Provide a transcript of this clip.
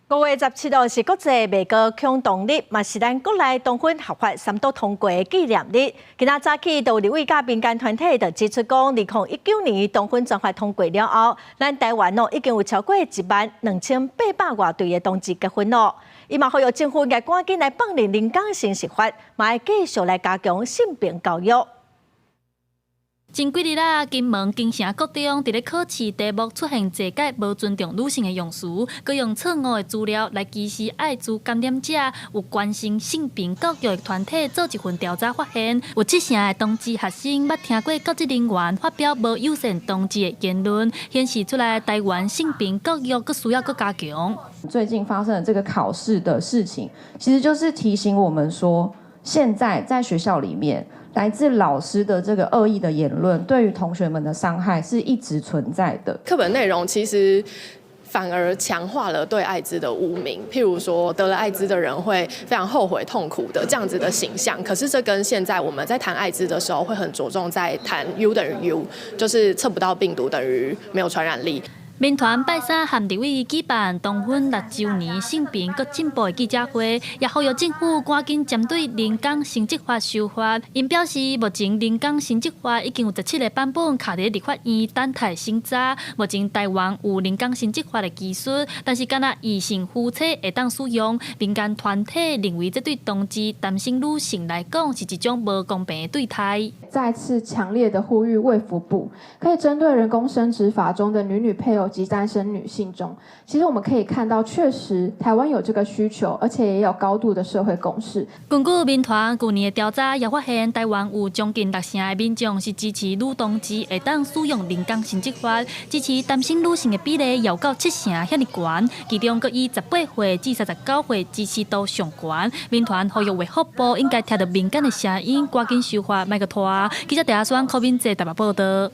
5月17號是國際賣膏恐同日，嘛是咱國內同婚合法三讀通過的紀念日。今仔早起，就有立委佮民間團體就指出講，2019年同婚專法通過了後，咱台灣哦已經有超過1萬2800外對的同志結婚咯。伊嘛呼籲政府應該趕緊來放任人工生殖法，嘛愛繼續來加強性平教育。前幾日啦，金門金城國中佇咧考試題目出現濟解無尊重女性的用詞，閣用錯誤的資料來歧視愛滋感染者。有關心性平教育的團體做一份調查，發現有七成的同志學生捌聽過教職人員發表無友善同志的言論，顯示出來台灣性平教育閣需要閣加強。最近發生的這個考試的事情，其實就是提醒我們說，現在在學校裡面，來自老師的這個惡意的言論，對於同學們的傷害是一直存在的。課本內容其實反而強化了對艾滋的污名，譬如說得了艾滋的人會非常後悔、痛苦的這樣子的形象。可是這跟現在我們在談艾滋的時候，會很着重在談 U 等於 U，就是測不到病毒等於沒有傳染力。民團拜三和立委舉辦同婚6週年性平閣進步的記者會，也呼籲政府趕緊針對人工生殖法修法。𪜶表示，目前人工生殖法已經有17個版本卡佇立法院等待審查。目前台灣有人工生殖法的技術，但是干焦異性夫妻會當使用。民間團體認為，這對同志單身女性來講是一種無公平的對待。再次強烈的呼籲衛福部，可以針對人工生殖法中的女女配偶及單身女性中，其實我們可以看到，確實台灣有這個需求，而且也有高度的社會共識。根據民團舊年的調查，也發現台灣有將近六成的民眾是支持女同志會當使用人工生殖法，支持單身女性的比例有到七成遐爾懸，其中閣以18歲至39歲支持度上懸。民團呼籲衛福部應該聽著民間的聲音，趕緊修法，莫閣拖。記者鄭阿雙、柯敏哲台北報道。